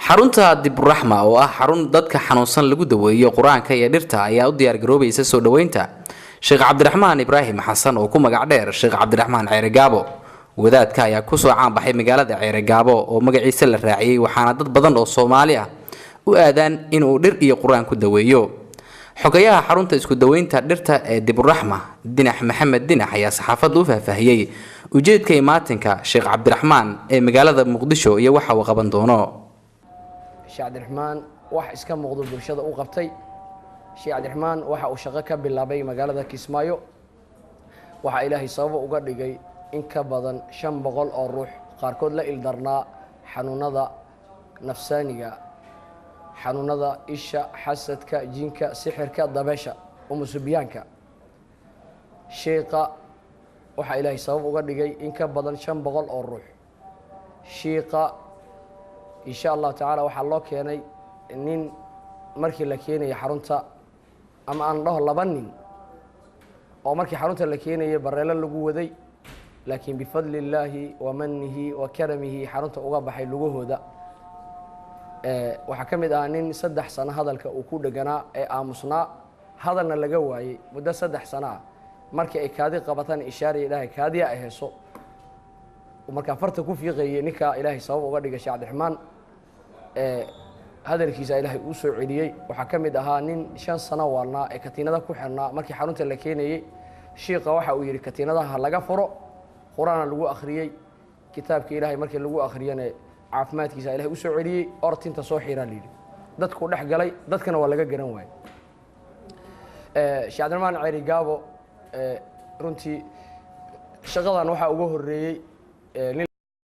Xarunta Diburaxma oo ah xarun dadka xanuunsan lagu daweeyo qur-aanka iyo dhirta ayaa u diyaargaroobaysa soo dhoweynta Sheekh Cabdiraxmaan Ibraahim Xasan oo ku magac dheer Sheekh Cabdiraxmaan Ceeregaabo. Wadaadka ayaa kusoo caanbaxay magaalada Ceeregaabo oo magaciisa la raaciyey, waxaana dad badan oo Soomaali ah u aadaan inuu dhir iyo qur-aan ku daweeyo. Xogayaha xarunta isku daweynta dhirta ee Diburaxma, Dinax Maxamed Dinax, ayaa saxaafadda u faahfaahiyey ujeedka imaatinka Sheekh Cabdiraxmaan ee magaalada Muqdisho iyo waxa uu qaban doono. Sheekh Cabdiraxmaan wax iska muuqdo bulshada u qabtay. Sheekh Cabdiraxmaan waxa uu shaqo ka bilaabay magaalada Kismaayo. Waxaa Ilaahay sabab uga dhigay in ka badan 500 oo ruux, qaarkood la ildarnaa xanuunada nafsaaniga, xanuunada isha, xasadka, jinka, sixirka, dabeesha, umusubiyaanka. Sheekha waxaa Ilaahay sabab uga dhigay in ka badan 500 oo ruux. Shiiqa insha Allahu tacaala waxaa loo keenay nin markii la keenayay xarunta, ama aan dhaho laba nin oo markii xarunta la keenayay bareelo lagu waday, laakiin bifadli illaahi wa manihi wa karamihi xarunta uga baxay lugahooda. Waxaa ka mid ahaa nin 3 sano hadalka uu ku dheganaa ee aamusnaa, hadalna laga waayey muddo 3 sano ah. Markii ay kaadi qabataan ishaaraya, Ilaahay kaadiya ay hayso, markaa farta ku fiiqayay. Ninkaa Ilaahay sabab uga dhigay Sheekh Cabdiraxmaan, hadalkiisa Ilaahay uu soo celiyey. Waxaa ka mid ahaa nin 5 sano waalnaa ee katiinada ku xirnaa. Markii xarunta la keenayey, shiiqa waxa uu yidhi katiinadaha laga furo, qur-aana lagu akhriyey. Kitaabka Ilaahay markii lagu akhriyana caafimaadkiisa Ilahay u soo celiyey. Ortinta soo xiraa la yidhi, dadkuu dhex galay, dadkana waa laga garan waayey. Sheekh Cabdiraxmaan Ceeri Gaabo runtii shaqadan waxaa uga horreeyey nin